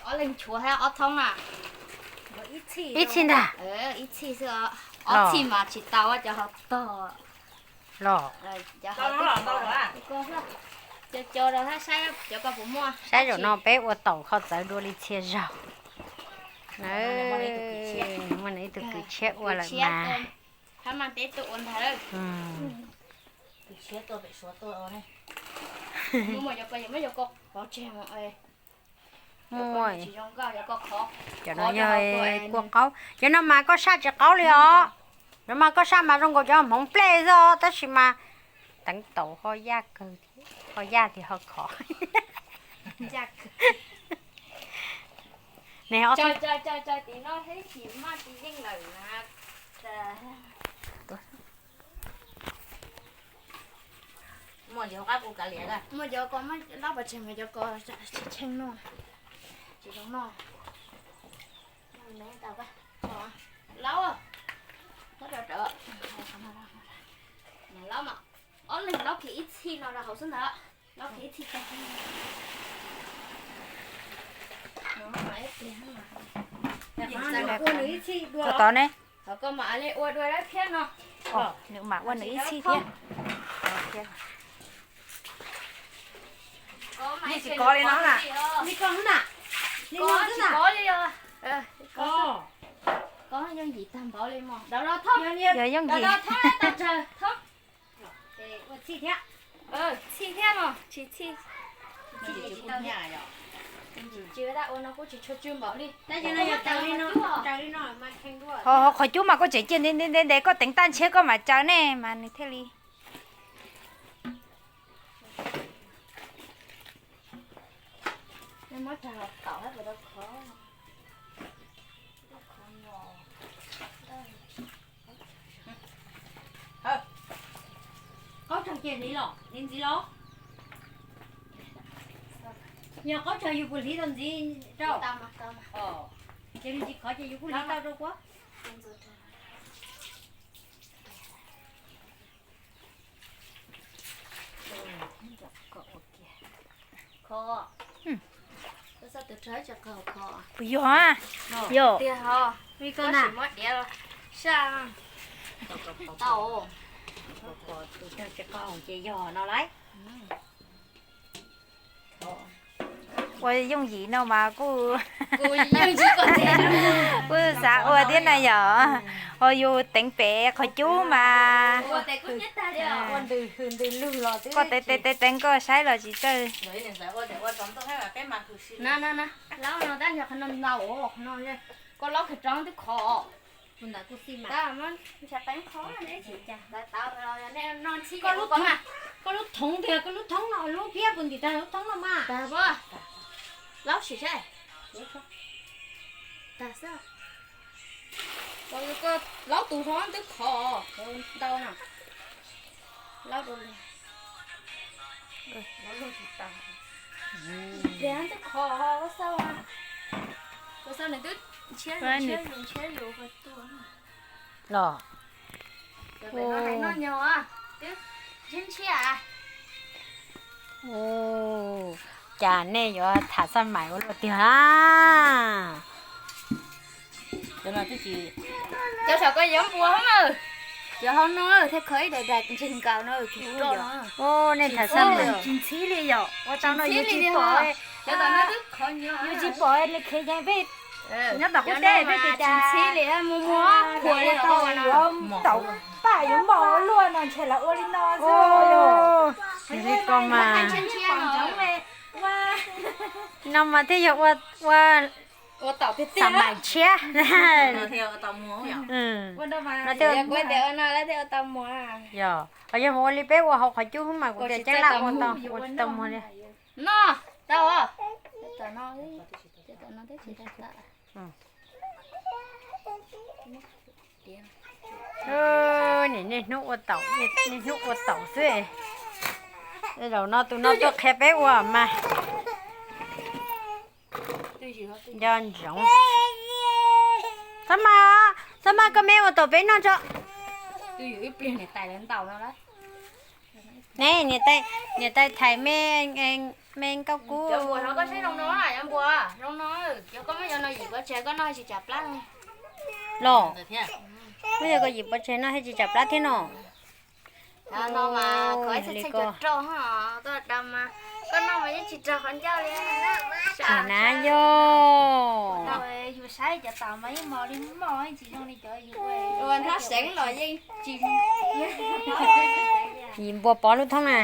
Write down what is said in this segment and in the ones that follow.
Ob leeg tshuav thiab ob thoob na. Ib txhij ntag. Ib txhij xwb, ob txhij mas tsis tau cov hau tog los. Saib zaum no peb ua taum kho txawv dua li txhia zaus. Muaj ib tug kwv tshiab ua lawm mas. Muaj, cov no yog kua qaub, cov no mas koj saj tsis qaub li os. Cov mas koj saj mas zoo nkaus cov hmoov nplej xwb os, tab sis mas teev taum ho yaj kawg, ho yaj tiag ho khov. Muaj cov ko muab laub pov tseg mas cov ko tshee tshee no, tsis zoo no. Laub, laub mas ob leeg laub kiag ib txhij no rau hauv xwb ntag. Laub kiag ib txhij tag. Ua nws ib txhij dua tod ne. Ho koj mam li ua dua dab phiab no. Nws mam ua nws ib txhij thiab. Li koj xwb na, li koj xwb na, li koj xwb na. Koj yooj yim tag npaum li mos. Yog yooj yim. Ua txhij thiab. Txhij thiab no, tsis txhij. Tsis ua dab ua no kuj tsis tshua tsw npaum li. Tab sis no yog raws li no, raws li no mas kheej dua. Ho qhov cub mas koj tseem cia ntev ntev ntev ntev koj teev tag ntshiab koj mam caw nej mas nws thiaj li. Qaub rog cia li los li ntxiv los. Yog qaub rog yus puas hliv tau ntxiv rau? Ces nws tsis khov ces yus kuj hliv tau rau kuab. Puas yog? Yog. Tus rog tsis qau ces yog no lauj. Ua yooj yim no mas kuj, kuj xav ua thiab na yom. Ho yus teev pem qhov cub mas koj teev teev teev koj saib los tsis txawj. Koj lub thoov tiag, koj lub thoob no, lub phiab puag ntim tag lub thoob no mas. Laub sim saib. Laub tus no twb khov ntau na. Laub rau li. Twb khov, nws twb ntshiab yus ntshiab yus ntshiab yus tuaj. Los. Noj nyob twb ntshiab ntshiab. Cas nej yuav tham xaj maim ua luaj tiag a? Cov saum ko yuav npua na. Cov hauv no thiaj khov ib daim daim ntsis nkaus no. Nej tham xaj maim tsis ntxhib li yom, ua tau no yus tsis pom, yus tsis pom nws khev yees peb nyob tom qub teb peb tias cas ntxhib li mus mus khuam li tau yuav taum paj yuav npau ua luaj no ntshe lawv ua li no xwb. Yog li ko mas no mas thiaj yog ua, ua xaj maim tshiab. Yog, yog mus ua li peb ua hauv qhov cub mas kuv tias ceeb laj ua tau, ua tsis tau muag li. No, tau. Niam niaj hnub ua taum, niaj hnub ua taum xwb. Zaum no tus no tuaj qhia peb ua mas. Nco ntsoov. Xab mas, xab mas koj me ua taum peb noj tso. Ne, niam tais thais me, me nkauj kub. Cov npua no koj saib zoo no, cov npua zoo no. Cov koj muab cov no yim pov tseg koj noj tsis tsam plab los. Muab cov koj yim pov tseg noj thiaj tsis tsam plab thiab no. Li ko. Koj na yog. Yim npua pov lub thoob na.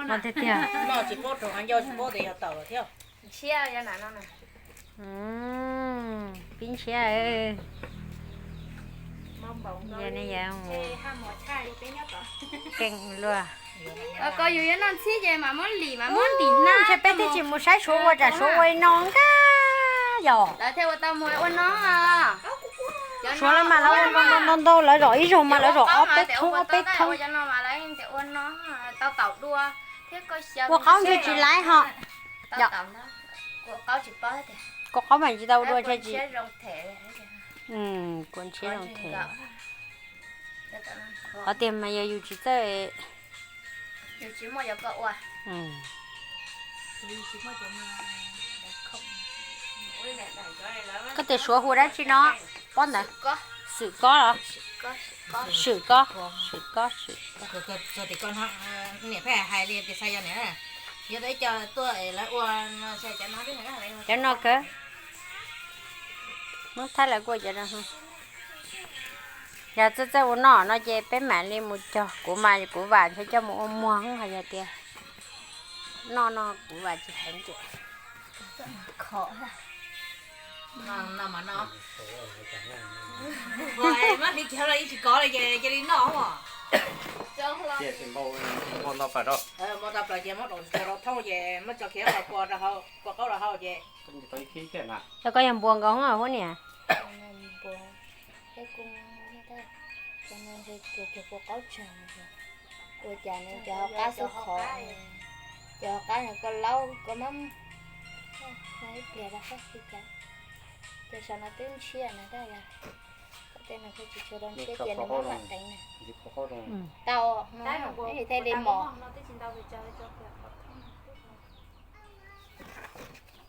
No tiag tiag. Pib ntshiab. Yog ne yog keej luaj. Koj yus yuav noj ntxhib ces mam muab lim mam muab ntim hnab. Ntshe peb twb tsis mus saib Suav ua tsam Suav ua li no nkaj yom. Lawv thiaj ua tau mus ua no. Suav lawv mas lawv ua no ntau ntau, lawv zom ib zaug mas lawv zom ob peb thoob ob peb thoob. Kua qaub ntshe tsis laiv ho. Kua qaub mas tsis tau dua tsis. Kua ntshiab zoo them. Qhov tiag mas yog yus tsis txawj. Koj tias Suav hu dab tsi no? Pob ntawd. Swm kob los? Swm kob, swm kob, swm kob. Niam pheej hais li tias xav yog niam, yog tau ib co tuaj lawv ua. Cov no kawg. Muab thaij lawv kuj cov no. Yog txawj txawj ua noj no ces peb mam li mus cog, kuv mas kuv vam ntshe coj mus ua muag hos yog tias noj no kuv vam tsis heev ces. Ces muab rau plaws ces muab rau thoob ces muab tso khiav kua qaub rau hauv ces. Yog koj yog npua nkaus huab niam. Ua cas nws cov hauv qab xub khov, cov hauv qab nws koj laub koj mab ib pliag rau qab xwb cas. Cov saum no twb ntshiab na tab yog tej no koj tsis tshua rau ntshiab ces nws mab mam teev na. Tau no thiaj li mos.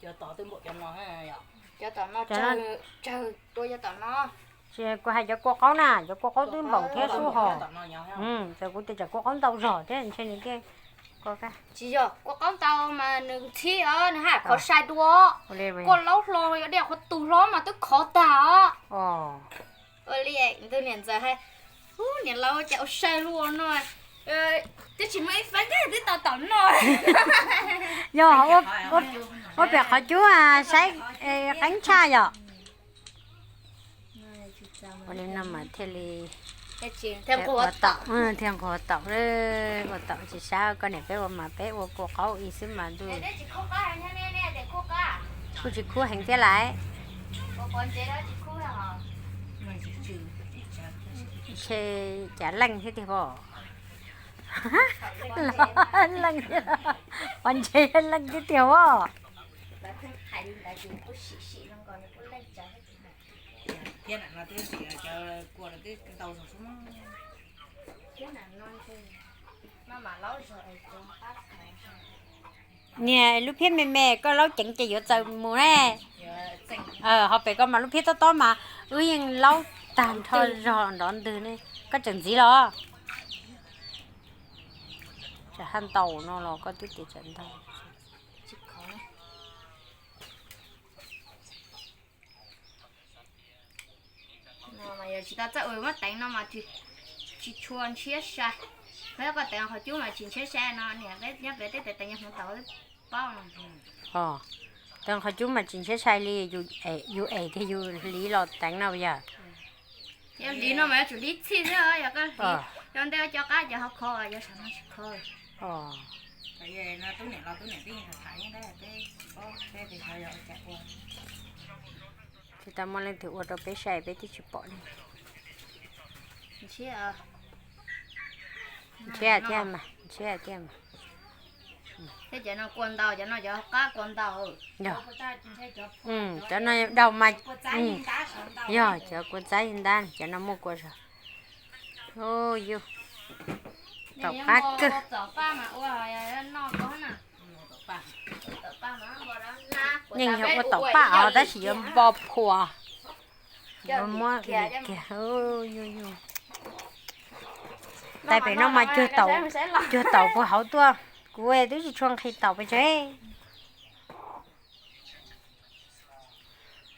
Cov tom twb npaum cov no, cov tom no tsawg dua cov tom no. Tsis, kuv hais cov kua qaub na, cov kua qaub twb npaum thiab xub hos. Txawm kuv tias tsam kua qaub ntau zog thiab ntshe nws thiaj. Tsis yog kua qaub ntau mas nws ntxhib os, nws haj qhov sai dua. Kua laub hlo yuav dej qhov tus hlo mas twb khov tag os. Ua li tus niam ntxawm hais, niam laus cas ua sai luaj no, twb tsis muaj ib feeb twb tau tom no. Yog ua pem qhov cub saib qeeb tshaj yom. Ua li no mas thiaj li thiaj nqua taum, ua taum, ua taum tsis sab koj niam peb ua mas peb ua kua qaub ib xwb mas ntuj. Kuj tsis khub heev thiab lawm. Ntshe cas leej thiab tiag pob. Leej thiab, pov ntshe leej thiab tiag pob. Niag lub phiab me me koj laub ceev ces yuav txaws mus ne. Ho pem koj mas lub phiab tob tob mas wb yeej laub tag nrho zog nrov ntwg ne. Koj tseem ntxiv los? Tsam haj ntau no los koj twb tias tsam ntau. Yog tsis tau txawj ua muab teev no mas tsis tshua ntshiab sai. Koj teev qhov cub mas tsis ntshiab sai no, nyob pem tej teev hmoov tau paub. Teev qhov cub mas tsis ntshiab sai li, yus ev thiab yus hliv los teev no yog. Yog hliv no mas yuav tsum hliv txhij xwb, yog koj hliv cov ntej cov qab ces ho khov, yog saum no tsis khov. Tsis tau muaj leej twg ua rau peb saib peb twb tsis pom li. Ntshiab thiab mas, ntshiab thiab mas. Thiab cov no kua ntau, cov no cov qab kua ntau. Yog. Cov no daug mas. Yog cov kua txaib ntab, cov no muaj kua zog. Yus. Taum qab kawg. Yeej yog ua taum paj os tab sis yuav npo phuas. Muab li kiag. Tais pem no mas cuag taum puag hauv tuaj, kuv twb tsis tshua nqhis taum pes tsawg.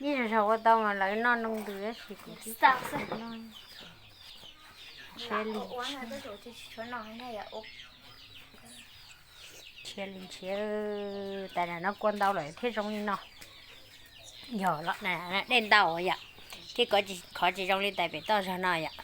Ib zaug zaug ua tau mas lawv noj nroo ntws tab sis kuv twb tsis noj. Nrhiav li, nrhiav li nrhiav, tais nram no kua ntau lawm thiaj zoo li no. Yog los dej ntau yom, thiaj khov tsis zoo li tais pem toj zog no yom.